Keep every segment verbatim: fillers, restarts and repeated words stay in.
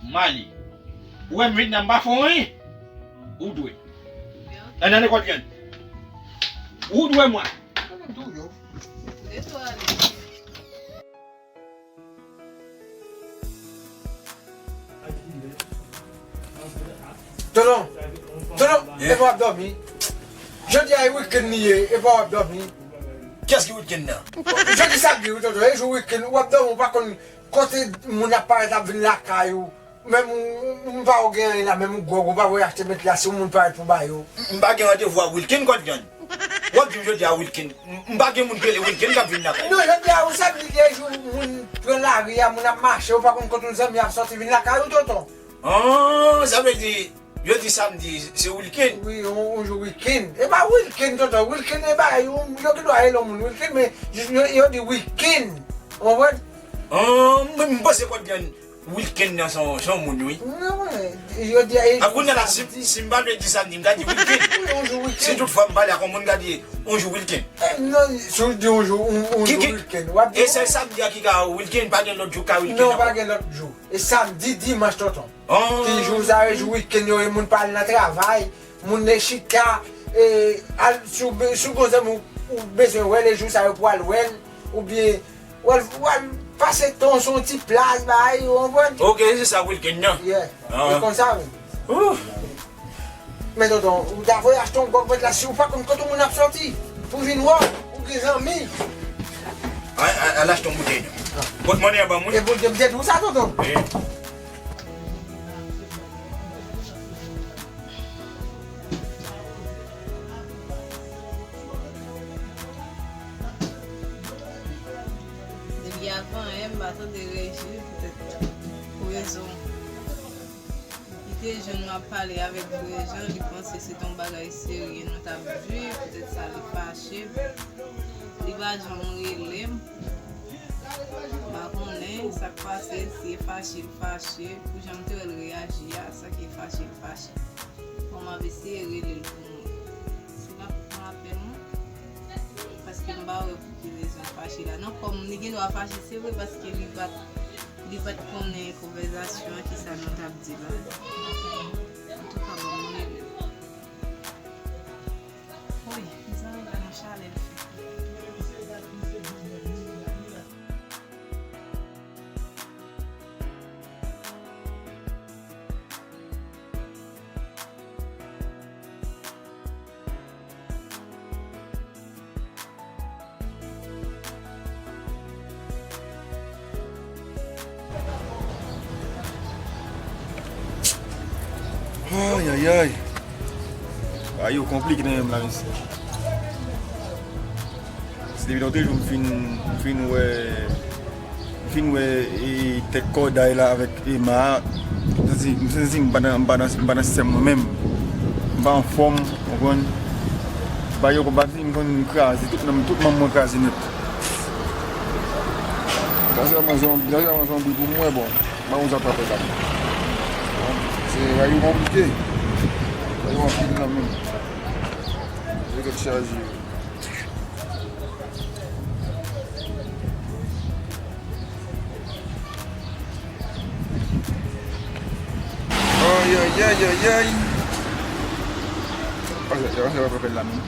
M ale. Ou wè m vin nan m pa fè anyen. Ou dwe. Ann ale kòd grann. Ou dwe mwen. Tonton, tonton, epa w ap dòmi? Jodi a e weekend li ye, epa w ap dòmi? Kiyès ki weekend nan? Jodi samdi wi tonton, e jou weekend, w ap dòmi, w pa konn kote moun ap parèt ap vin lakay ou. Menm ou, ou, ou pa ou gen anyen la, menm ou gwòg, ou pa voye achte matlas, si yon moun parèt pou ba yo. M pa gen randevou ak Wilkin kòd grann. W ap di m jodi a Wilkin. M, m pa gen moun ki rele Wilkin k ap vin lakay. Non, jodi a ou samdi de jou moun pran lari a, moun ap mache, ou pa konn kote yon zanmi ap sòti vin lakay ou tonton. An, sa vle di, yo di samdi, se Wilkin. Wi, yon, yon jou weekend. E pa Wilkin tonton, Wilkin e bagay, yo, yo gen dwa rele yon moun Wilkin, men yo, yo, yo di weekend. Ou konprann? An, m, m panse kòd grann. Wilkin nan se yon, se yon moun, wi. Non, yo di a. A kounye a la, si, si m pa dwe di samdi, m ka di Wilkin. Yon jou weekend. Si toutfwa m pale ak yon moun, m ka di yon jou Wilkin. Eh, non, si w di yon jou, yon, yon jou weekend, w ap di. E sèl samdi a ki ka Wilkin, pa gen lòt jou ka Wilkin ankò. Non, pa gen lòt jou. E samdi, dimanch, tonton. Ki jou sa yo, jou weekend yo, e moun pa al nan travay, moun e chita, e, al, si w be-, si w gon zanmi w, ou bezwen wè l, e jou sa yo pou al wè l, oubyen w al, w al pase tan w sou yon ti plaj, bay, ou konprann? Ok, se sa, Wilkin nan. Yeah. E konsa, wi. Men tonton, ou ta voye achte yon gwòg mèt la, si ou pa konn kote moun ap sòti, pou vin wè w, ou gen zanmi. Al, al, al achte yon boutèy non. Pot monnen an ban mwen. E Bondye m te di w sa, tonton. Wi. Depi avan yè, m pa tande Regi, poutèt pou rezon. Li te jwenn m ap pale avèk Frè Jan, li panse se t on bagay serye nou t ap viv, poutèt sa li fache. Li pa janm rele m. M pa konnen sa k pase, si e fache, l fache. Pou jan m te wè l reyaji a, sa k e fache, l fache. Bon, m ap eseye rele l pou mwen. Si l ap pran apèl mwen, paske m pa wè pou ki rezon l fache la. Non, kòm li gen dwa fache, se vre, paske li pa t, li pa t konnen konvèzasyon an, kisa nou t ap di la. Antouka, bon, mwen rele l. Woy, mezanmi, gade yon chalè l fè. Ayayay. Bagay yo konplike nan menm la, mesye. Se depi lòt jou m fin, m fin wè, m fin wè, e, tèt kòday la avèk Emma. M santi, m santi m pa nan, m pa nan, m pa nan sistèm mwen menm. M pa anfòm, konprann? Bagay yo konn pati, m konn kraze, tout nanm, tout manm mwen kraze nèt. Sa se yon zonbi, sa se yon zonbi pou mwen, bon. Mwen, ou sa pa fè la. Se bagay yo konplike. Bagay yo anpil nan menm. Yo tèt chaje. Ayayayayay. Pase, pase, pase, pase la menm.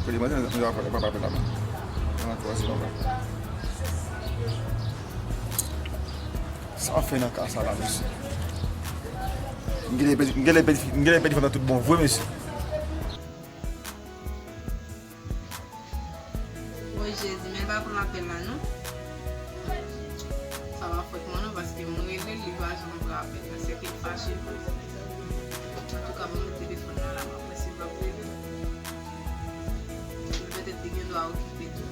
Pase, pase, pase, pase la menm. Nan twazyèm la. Sa w fè nan ka sa la, mesye? M genlè pèdi, m genlè pèdi, m genlè pèdi fanm nan tout bon vre, mesye. Woy, Jezi, men l pa pran apèl la, non. Sa pa fòt mwen, non, paske m rele l, li pa janm pran apèl la. Sèke l fache vre. Antouka, ban mwen telefòn nan la, m ap wè si l p ap rele. Li petèt li gen dwa okipe tou.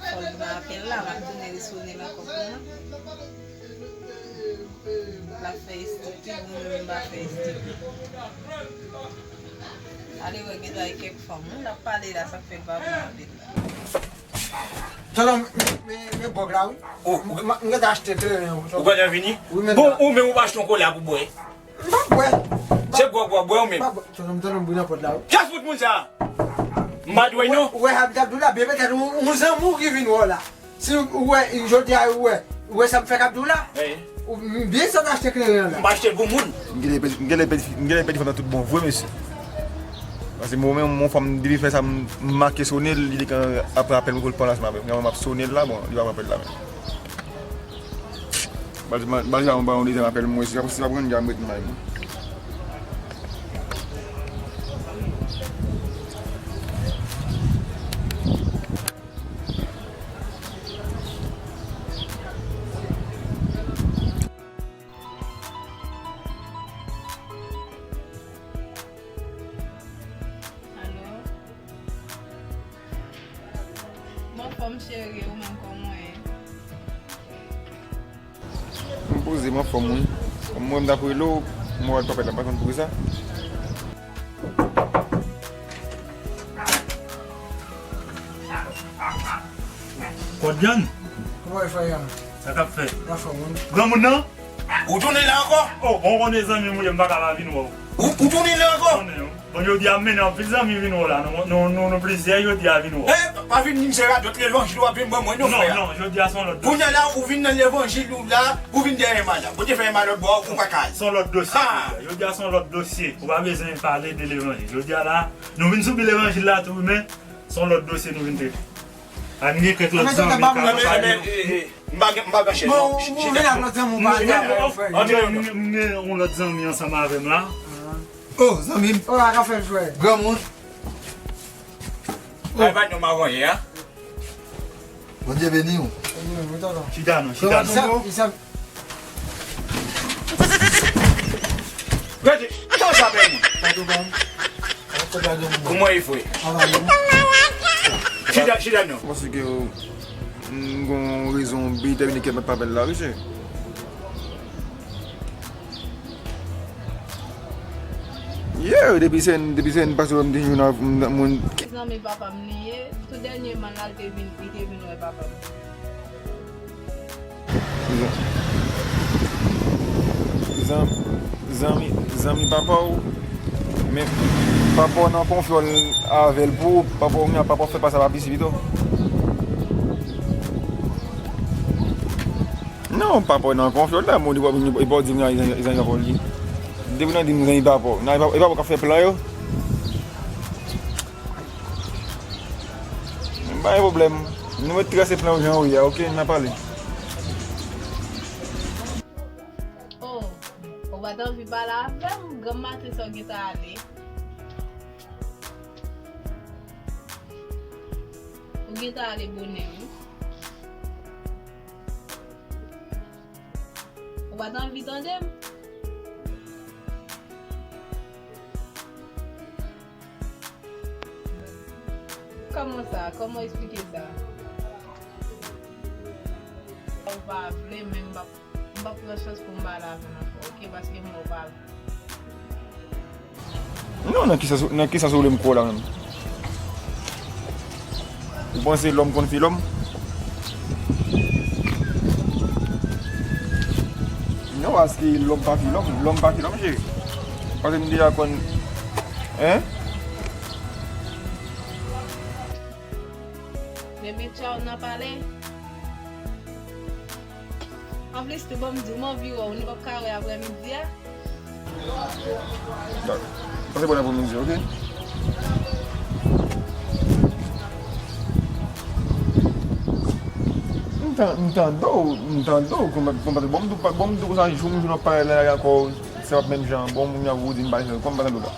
Fò l pran apèl la, m ap tounen resonnen l ankò pou mwen. L ap fè estipid, mwen menm m pa fè estipid. Ale wè Geta e kèk fanm, wi, l ap pale la, sa k fè l pa bon anpil la. Tonton, men, men, men gwòg la, wi. Oh, m, m gentan achte kleren an, tonton. Ou gentan vini? Wi, men bon, la. Ou menm ou pa achte yon kola pou bwè? M pa bwè. Se gwòg w ap bwè ou menm? M pa bwè. Tonton, tonton, m bri nan pòt la, wi. Kiyès fout moun sa? M pa dwe non. Ou wè, Habib t ap di w la, byen petèt yon, yon zanmi w ki vin wè w la. Si ou wè, jodi a, ou wè, ou wè sa m fè k ap di w la? Wi. Ou, m byen sa m achte kleren an la. M pa achte l pou moun. M genlè pèdi, m genlè pèdi, m genlè pèdi fanm nan tout bon vre, mesye. Paske mwen menm, yon fanm depi fè sa, m, m make sone l, li te ka ap rapèl mwen pou l pran l ansanm avè m. Kounya m ap sone l la, bon, li pa pran apèl la menm. Baz, baz, baz, yon ba yon dezyèm apèl, mwen, si, si pa pran, m ap ret nan may mwen. Alo? M anfòm cheri, ou menm kòman w ye? M poze, m anfòm wi. Kòm mwen m t ap rele w, m wè w pa pèt la, m pa konn poukisa. Kòdyann? Kòman w ye frè Yann? Sa k ap fèt? M anfòm wi. Granmoun nan? Ou tounen la ankò? Oh, bon, ou konnen zanmi m ou ye, m pa ka pa vin wè w. Ou, ou tounen la ankò? Konnen, wi. Bon, jodi a m mennen anpil zanmi vin wè w la. Nou, nou, nou, nou plizyè jodi a vin wè w. Eh, pa vin di m se radòt levanjil w ap vin ban mwen non, frè. Non, non, jodi a se yon lòt dosye. Kounye a la, ou vin nan levanjil ou la, ou vin dèyè Emma la. Ou te fè Emma lòt bò, ou pa ka al. Se yon lòt dosye. Ah! Jodi a se yon lòt dosye. Ou pa bezwen pale de levanjil. Jodi a la, nou vin sou bi levanjil la tou, men se yon lòt dosye nou vin trete. A, m gen kèk lòt zanmi k ap pale. M pa gen, m pa gen chèz non. Bon, ou vin ak lòt zanmi ou pa gen avè l, frè. M gen, m gen yon lòt zanmi ansanm avè m la. Oh, zanmi m. Oh, sa k ap fèt, frè? Granmoun. Ay, pa non, m ap vanyen, a. Bondye beni w. Beni w, wi, tonton. Chita non, chita non. Sa, sa, Gade, sa w sa fè moun? Kòman w ye, frè? Chita, chita non. Paske m gon rezon byen detèmine ke m ap apèl la, wi, chè. Yeah, depi se, depi se n pase wè m te jwenn moun. Zanmi papa m li ye, tou dènyèman la l te vin, li te vin wè papa m. Zan-, zanmi, zanmi papa w, men papa w nan konfyòl avè l pou papa w, papa w fè pa sa pa pisi pito. Non, papa w nan konfyòl la, bon, li pa, li pa di m zanmi papa w li. Depi nan di m zanmi papa w, nan e papa w k ap fè plan yo. Pa gen pwoblèm. Nou mèt trase plan yo jan yo ye a, oke? N a pale. Oh, ou pa t anvi pale avè m? Granm maten sa w gentan ale. Ou gentan ale bonè, wi. Ou pa t anvi tande m? Kòman sa? Kòman w eksplike sa? Ou pa vle, men m p ap, m p ap pran chans pou m pale avè w ankò, oke? Paske m wè w pa vle. Non, nan ki sans, nan ki sans ou vle m kwè w la menm? Ou panse lòm konn fè lòm? Non, paske lòm pa fè lòm, lòm pa fè lòm, cheri. Paske m deja konn, en? Ebyen, tchaw, n a pale. Anplis tou, ban m di w, m anvi wè w, nou p ap ka wè aprèmidi a? Dakò. Pase bòn aprèmidi, oke? M tan-, m tande w, m tande w, kòm, kòm, bon, m di w, bon, m di w konsa, jou m jou n ap pale la ankò, se p ap menm jan, bon, moun y ap ou di m pa, kòm m pa tande w la.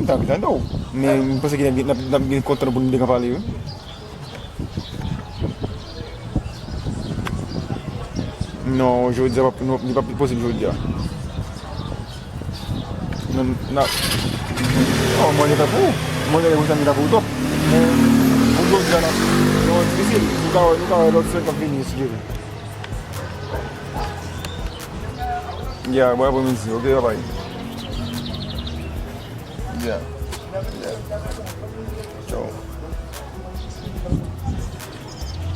M t anvi tande w, men m panse ke n ap, n ap, n ap gen kontan pou n te ka pale, wi. Non, jodi a, p ap, non, li p ap posib jodi a. Non, n ap, non, mwen gen tan pou ou. Mwen gen tan pou ou twòp. Men, pou jodi a, n ap, non, difisil. Nou ka wè, nou ka wè lòt semèn k ap vini, si Dye vle. Ya, bon apremidi, oke, babay. Ya. Ya. Tchao.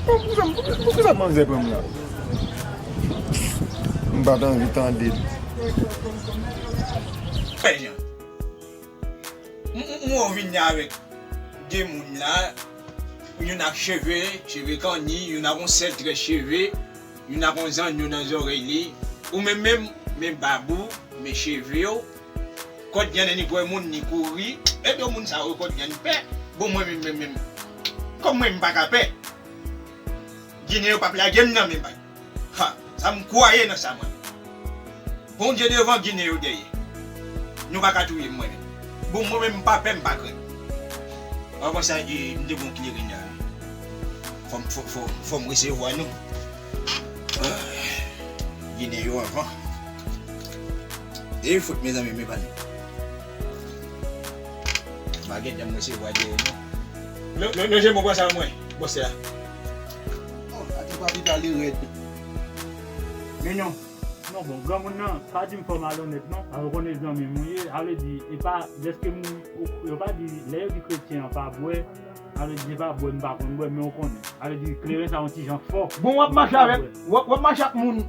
Poukisa, poukisa manzè pran m la? M pa t anvi tande l. Fè jan. M, m, m wè w vin la avèk de moun la, youn ak cheve, cheve kanni, youn ak yon sèl trè cheve, youn ak yon zanno nan zòrèy li. Ou menm menm, men bab ou, men cheve w, kòd grenn ni kwè moun ni kouri, e do moun sa yo kòd grenn pè. Bon, mwen menm, menm, menm, kòm mwen m pa ka pè. Ginen yo p ap lage m nan men baz. Ha, sa m kwaye nan sa mwen. Bondye devan, Ginen yo dèyè. Nou pa ka touye m mwen menm. Bon, mwen menm m pa pè, m pa krent. Anvan sa, e, m te gon kleren la. Fò m, fò, fò, fò m resevwa nou. Ah, Ginen yo anvan. E fout, mezanmi, men pa nou. M pa gentan m resevwa dèyè nou. Lo-, lo-, lonje bon bras a mwen, bòs la. Oh, ate papi pale rèd. Men non. Non, bon, granmoun nan, pa di m fò malonèt non, paske w konnen zanmi m ou ye, sa vle di, e pa, dèske m, yo pa di, lè yo di kretyen an pa bwè, sa vle di se pa bwè m pa konn bwè, men w konnen. Sa vle di kleren sa yon ti jan fò. Bon, w ap mache avèk, w ap, w ap mache ak moun,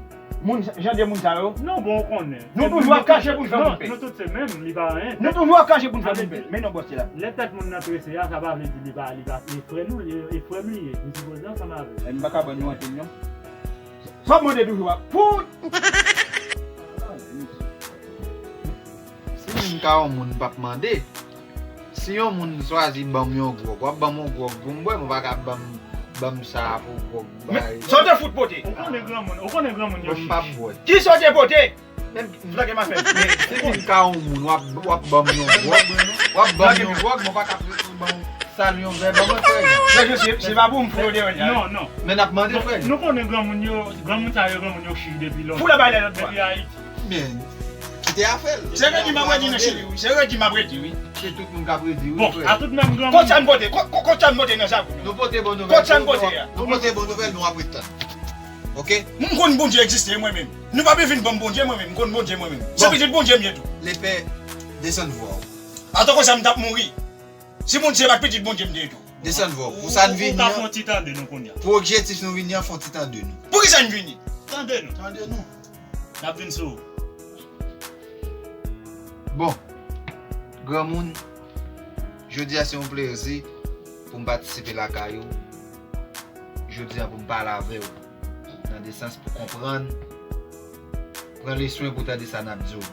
moun, jan de moun sa yo? Non, bon, w konnen. Nou toujou ap kache pou n fè moun pè. Nou tout se menm, li pa anyen. Nou toujou ap kache pou n fè moun pè. Men non, bòs la. Lè tèt moun nan trese a, sa pa vle di li pa, li pa, li frè nou, li, li frè m li ye. M sipoze ansanm avè l. M pa ka ban nou antenn non. Sa w ap mande toujou a? Pout! Si m ka yon moun, m p ap mande. Si yon moun swazi ban m yon gwòg, w ap ban m yon gwòg pou m bwè, men w pa ka ban m, ban m sa pou gwòg. Men, sa w te fout pote? Ou konnen granmoun, ou konnen granmoun yo chich. Bon, m p ap bwè. Kisa w te pote? Men, m flanke m a fè. Men, si m ka yon moun, w ap, w ap ban m yon gwòg, w ap ban m yon gwòg, men w pa ka ban m sal yon vè, ban mwen frè. Frè Joseph, se pa pou m fout ou deyò la. Non, non. Men n ap mande frè. Nou konnen granmoun yo, granmoun sa yo, granmoun yo chich depi lontan. Fout la bay lè lòt bò. Depi Ayiti. Men, kite afè l. Se redi m ap redi nan Chili, wi. Se redi m ap redi, wi. Se tout moun k ap redi, wi, frè. Bon, a tout menm granmoun. Kot sa n pote? Kot, kot, kot sa n pote nan sak ou? Nou pote bon nouvèl. Kot sa n pote a? Nou pote bon nouvèl, nou ap ret tann. Oke? M konn Bondye egziste, mwen menm. Nou pa bezwen vin ban m Bondye, mwen menm. M konn Bondye, mwen menm. Se pitit Bondye m ye tou. Lepè, desann vwa w. Atò konsa m t ap mouri. Si Bondye pa t pitit Bondye m te ye tou. Desann vwa w. Pou sa n vini an. Ou ka fè yon ti tande nou kounye a. Pou objektif nou vini an, fè yon ti tande nou. Poukisa n vini? Tande nou. Tande nou. N ap vin sou ou. Bon. Granmoun, jodi a se yon plezi pou m patisipe lakay ou. Jodi a pou m pale avè w. Nan de sans pou konprann. Pran leswen pou tande sa n ap di w.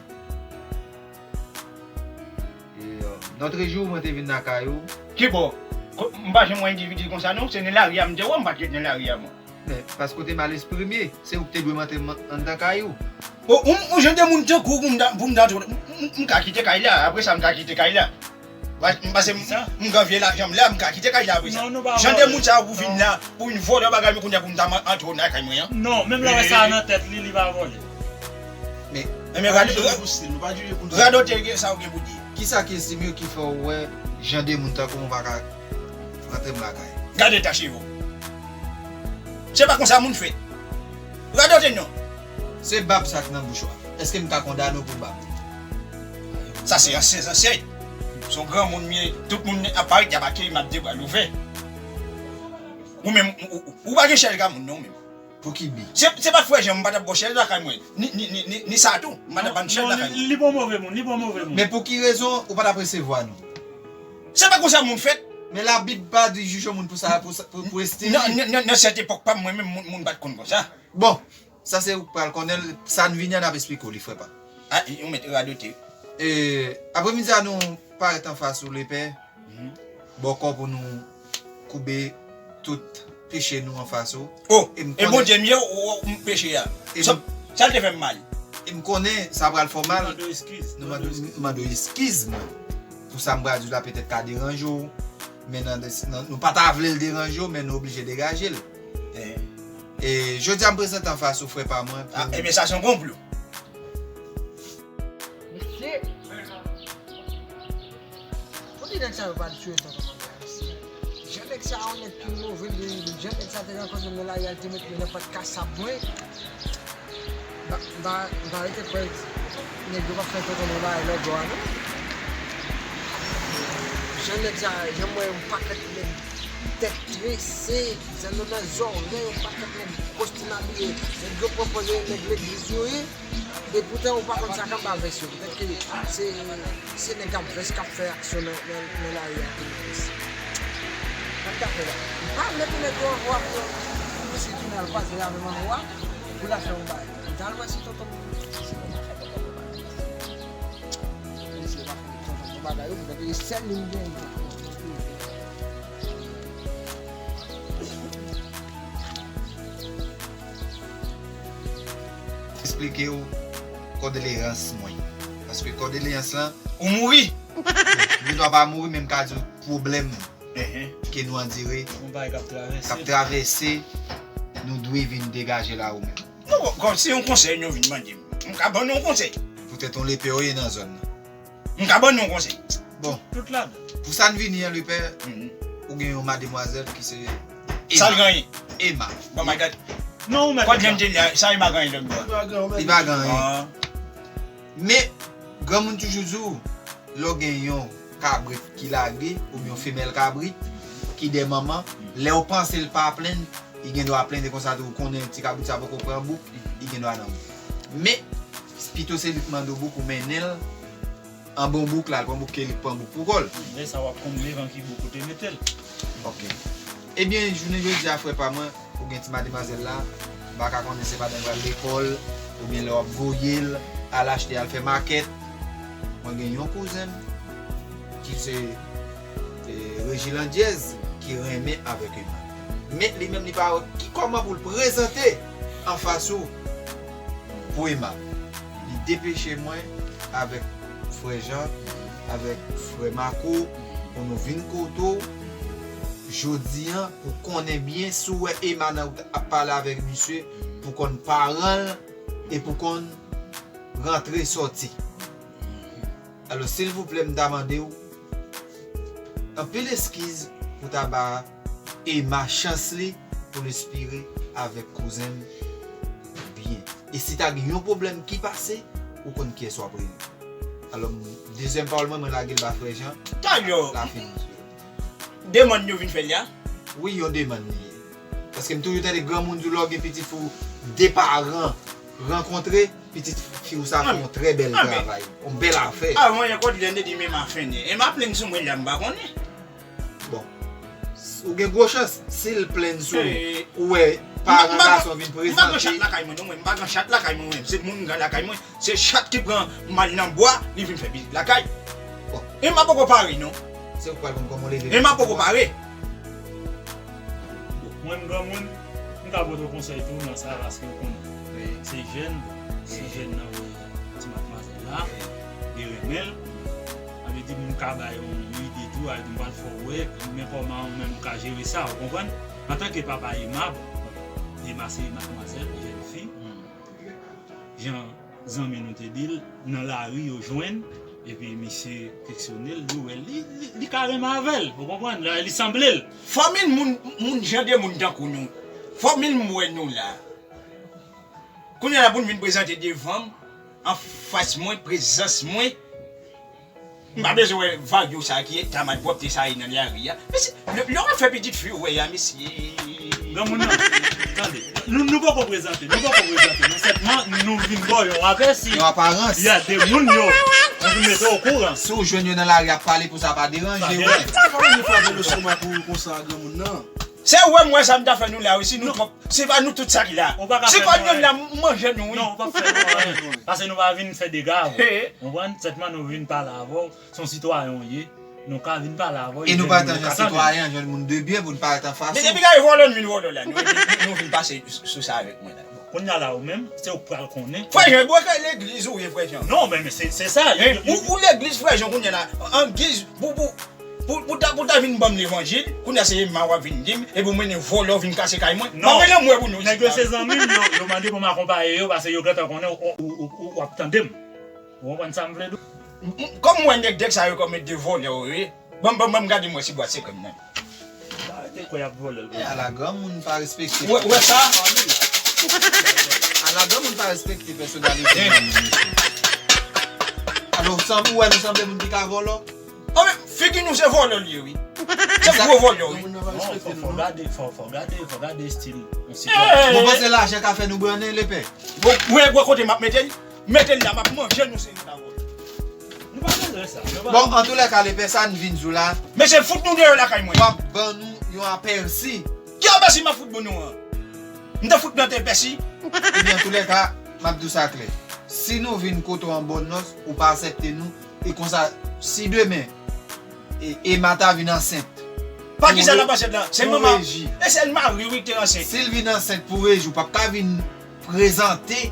E, euh, lòt jou, mwen te vin lakay ou. Kibò? Ko-, m pa janm wè endividi konsa non. Se nan lari a m te wè w, m pa t ret nan lari a mwen. Men, paske w te mal esprime, se ou ki te dwe montre m anndan kay ou. O, ou, ou jan de moun tankou w pou m ta, pou m ta, m, m, m ka kite kay la, apre sa m ka kite kay la. Pa-, m pase m, m gen vye lajan m la, m ka kite kay la apre sa. Jan de moun sa yo pou vin la, pou vin vòlè bagay mwen kounye a pou m ta antre nan kay mwen an. Non, menm lè w wè sa nan tèt li, li pa vòlè. Men, men radote gen sa ou gen pou di. Kisa ki estime yo ki fè w wè jan de moun tankou mwen pa ka rantre m lakay? Gade eta cheve w. Se pa konsa moun fèt. Radote non. Se bab sa k nan bouch ou a. Èske m ka kondane w pou bab? Sa se ansyen zansèt. Se yon granmoun m ye. Tout moun ap parèt, y ap akeyi m ak de bra louvè. Ou menm, ou, ou, ou pa gen chèz ka moun non, ou menm. Pou ki bi? Se, se pa t frè Jan, m pa t ap ba w chèz lakay mwen. Ni, ni, ni, ni, ni sa tou. M pa t ap ba n chèz lakay mwen. Li bon move moun, li bon move moun. Men pou ki rezon ou pa t ap resevwa nou? Se pa konsa moun fèt. Men Labib pa di jije yon moun pou sa, pou sa, pou, pou estim li. Nan, nan, nan, nan sèt epòk pa m, mwen menm, moun, moun pa t konn konsa. Bon, sa se ou k pral konnen l. Sa n vini an, n ap esplike w li, frè pa m. A, ou mèt radote. E, apremidi a, nou parèt anfas ou, lepè. Bòkò pou nou koube tout peche nou anfas ou. O, e Bondye m ye, ou, ou, m peche a. Sa, sa l te fè m mal. E m konnen sa pral fè w mal. Nou mande w eskiz. Nou mande w, mande w eskiz mwen. Pou sa m pral di w la petèt ka deranje w. Men nan, nan, nou pa ta vle l deranje w, men nou oblije degaje l. E jodi a m prezante anfas ou frè pa mwen. A, ebyen sa se yon konplo. Mesye! Pote nèg sa yo pa al tchwe tan kòmandan, mesye. Jan nèg sa a yon nèg ki move, li, jan nèg sa te rankontre m nan lari a, li te met mwen nan pant kasab mwen. M pa, m pa rete kwè nèg yo p ap fè tonton nou bagay lòt bò a, non. Jan nèg sa, jan m wè yon pakèt nèg tèt trese, zèl yo nan zòrèy, yon pakèt nèg kostim abiye, nèg yo pran pòz nèg legliz yo ye. E poutan, ou pa konn sa k ap ba vès yo. Petèt ke se, se nèg k ap vès k ap fè aksyon nan, nan, nan lari a ki nan vès. Sa m ta fè la? M pa vle pou nèg yo anwo a pou yo, pou misye tounen al kwaze avè m anwo a, pou l al fè yon bagay. M t al wè si tonton m, si tonton m ap fè tonton m bagay. Misye pa fè tonton m bagay yo, petèt se sèl li m genyen. Esplike w kondoleyans mwen. Paske kondoleyans lan, ou mouri. Ou gendwa pa mouri, men m ka di w pwoblèm ke nou andire, k ap travèse, nou dwe vin degaje la ou menm. Bon, kòm se yon konsèy nou vin mande m, m ka ban nou yon konsèy. Poutèt yon lepè w ye nan zòn nan. M ka ban nou yon konsèy. Bon. Tout ladan. Pou sa n vini an, lepè, ou gen yon mademwazèl ki se Emma. Sa l genyen? Emma. Bon, my God. Non, ou mèt. Kòd menm te li a, sa Emma genyen lòt bò? Li pa genyen. Men, granmoun toujou di w, lè w gen yon kabrit ki lage, oubyen yon femèl kabrit, ki dèyè manman, lè w panse l pa plenn, li gendwa plenn, e konsa tou, ou konnen ti kabrit sa poko pran bouk, li gendwa nan bouk. Men, pito se li k mande w bouk, ou mennen l, anba yon bouk la, l pran bouk ke li k pran bouk pou kò l. Lè sa w ap konn levan ki bouk ou te mete l. Ok. Ebyen, jounen jodi a, frè pa mwen, ou gen ti mademwazèl la, m pa ka konnen se pandan l pral lekòl, oubyen lè w ap voye l al achte, al fè makèt. Mwen gen yon kouzen m, ki se, e, Regiland Diez, ki renmen avèk Emma. Men li menm, li pa wè ki kòman pou l prezante anfas ou pou Emma. Li depeche mwen avèk frè Jan, avèk frè Marco, pou nou vin kote w jodi an, pou konnen byen si w wè Emma nan wout ap pale avèk misye, pou konn paran l e pou konn rantre sòti. Alò, silvouplè, m ta mande w anpil eskiz pou ta ba Emma chans li pou l espire avèk kouzen m byen. E si ta gen yon pwoblèm ki pase, ou konn kiyès w ap rele. Alò, m, dezyèm pawòl mwen, mwen lage l ba frè Jan. Talè, la fin. Demann yo vin fè l la? Wi, yon demann li ye. Paske m toujou tande granmoun di w lè w gen pitit fi w, de paran rankontre, pitit fi w sa fè yon trè bèl travay, yon bèl afè. Avan yè, kòd lè n te di men m a fennen. E m a plenn sou mwen la, m pa konnen. Bon, ou gen gwo chans, si l plenn sou ou, ou wè paran gason vin prezante. M pa gen chat lakay mwen, non, mwen, m pa gen chat lakay mwen, mwen, se moun m gen lakay mwen. Se chat ki pran mal nan bwa, li vin fè pitit lakay. Bon. Emma poko pare, non. Se ou k pral konn kòman w leve pitit ou a. Emma poko pare. Bon, mwen, m granmoun, m ka pote w konsèy tou nan sa, paske w konnen. Wi. Se jèn, se jèn nan, wi, ti madmwazèl la, li renmen l. Sa vle di, m ka bay yon ide tou, sa vle di, m pral fè w wè, men kòman ou menm ou ka jere sa, ou konprann? Antanke papa Emma, bon, Emma se madmwazèl, jèn fi. Jan zanmi nou te di l, nan lari yo jwenn, epi misye keksyone l, yo wè l, li, li, li ka renmen avè l, ou konprann? Li sanble l. Fanmi l, moun, moun, jan de moun tankou nou. Fanmi l, m wè nou la. Kounye a la pou n vin prezante devan m, anfas mwen, prezans mwen. M pa bezwen wè vag yo sa ki eta malpwòpte sa ye nan lari a. Mesye, lè, lè w ap fè pitit fi w wè a, mesye. Granmoun nan, tande, nou, nou poko prezante, nou poko prezante, men sèlman nou vin ba w yon apèsi. Yon aparans. Y a de moun yo, nou vin mete w okouran. Si w jwenn yo nan lari ap pale pou sa pa deranje w. Sa pa vle frape lestomak ou konsa, granmoun nan. Se ou wè m wè sa m ta fè nou la wi, si nou twòp, se pa nou tout sa ki la. Si kòd youn la, m manje nou wi. Non, ou p ap fè nou anyen. Paske nou pa vin fè dega avè w. Ou konprann? Sèlman nou vin pale avè w. Se yon sitwayen w ye. Nou ka vin pale avè w. E nou pa t an jan sitwayen, an jan moun de byen pou n parèt anfas ou. Men depi lè vòlò n vin vòlò la, nou, nou, nou vin pase sou sa avèk mwen la. Kounye a la ou menm, se ou k pral konnen. Frè Jan, e bwè kay legliz ou ye, frè Jan. Non, men, men se, se sa. Ou, ou legliz, frè Jan, kounye a la, an giz, pou, pou, Pou, pou ta, pou ta vin ban m levanjil, kounye a se Emma w ap vin di m, epi w mennen vòlò vin kase kay mwen. Non. M ap mennen mwen pou nou. Nèg yo se zanmi m, yo, yo mande pou m akonpaye yo, paske yo gentan konnen w, w, w, w, w ap tande m. Ou konprann sa m vle di w? M, m, kòm m wè nèg, nèg sa yo kòm de vòlò yo ye, ban m, ban m, ban m gade m wè si bwat sekrè m nan. Arete kwè y ap vòlò l. E ala granmoun pa respekte. Ou wè, ou wè sa? Ladan moun pa respekte pèsonalite moun, mesye. Alò, sanble, ou wè nou sanble moun ki ka vòlò? Anben, figi nou se vòlò l ye, wi. Se gwo vòlò, wi. Non, fò gade, fò gade, fò gade estil. Yon sitwayen. Mwen panse lajan ka fè nou brannen, lepè. Bon, mwen gwo kote m ap mete l. Mete l la, m ap manje nou se yon ta vòlò. Nou pa bezwen sa. Bon, antoulèka, lepè, sa n vin di w la. Mesye, fout nou deyò lakay mwen. M ap ban nou yon apèsi. Ki apèsi m ap fout ban nou an? M te fout plante pèsi. Ebyen, antoulèka, m ap di w sa klè. Si nou vin kote w an bòn nòs, ou pa aksepte nou, e konsa, si demen, e, Emma ta vin ansent. Pa kisa l ap ansent la? Se manman. E se l mari wi ki te ansent. Si l vin ansent pou Reji, ou p ap ka vin prezante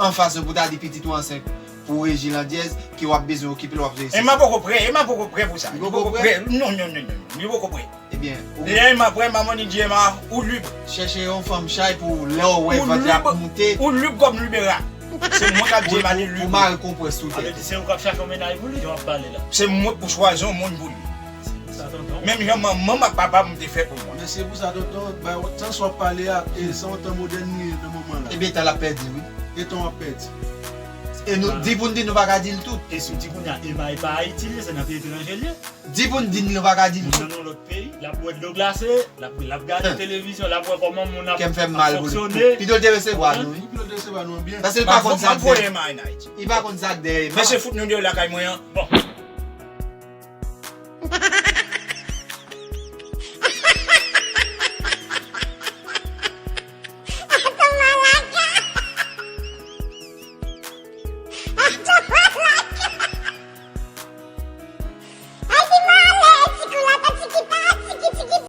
anfas yo pou ta di pitit ou ansent pou Reji Landyèz, ke w ap bezwen okipe l, w ap bezwen. Emma poko prè, Emma poko prè pou sa. Li poko prè? Non, non, non, non, li poko prè. Ebyen, ou. Lè Emma prè, manman li di Emma, ou lib. Chèche yon fanm chay pou lè w wè vant la ap moute. Ou lib kòm libera. Se mwen k ap di Emma li lib. Pou mare konprès sou tèt. Sa vle di se ou k ap chache yon mennaj pou li, jan w ap pale la. Se mwen pou chwazi yon moun pou li. Se pou sa, tonton. Menm jan manman m ak papa m te fè pou mwen. Men se pou sa, tonton, bay tan sa w ap pale a, e se yon tan modèn nou ye nan moman la. Ebyen, tan l ap pèdi, wi. E tan w ap pèdi. E nou, di pou n di, nou pa ka di l tout. E si w di kounye a Emma e pa Ayiti l ye, se nan peyi etranje l ye. Di pou n di l, nou pa ka di l tout. Moun nan nan lòt peyi, l ap bwè dlo glase, l ap, l ap gade televizyon, l ap wè kòman moun ap, ap fonksyone. Kè m fè m mal pou li. Pito l te resevwa nou, wi. Pito l te resevwa nou an byen. Paske l pa konn sa k dèyè. Li pa konn sa k dèyè. Mesye fout nou deyò lakay mwen an. Bon.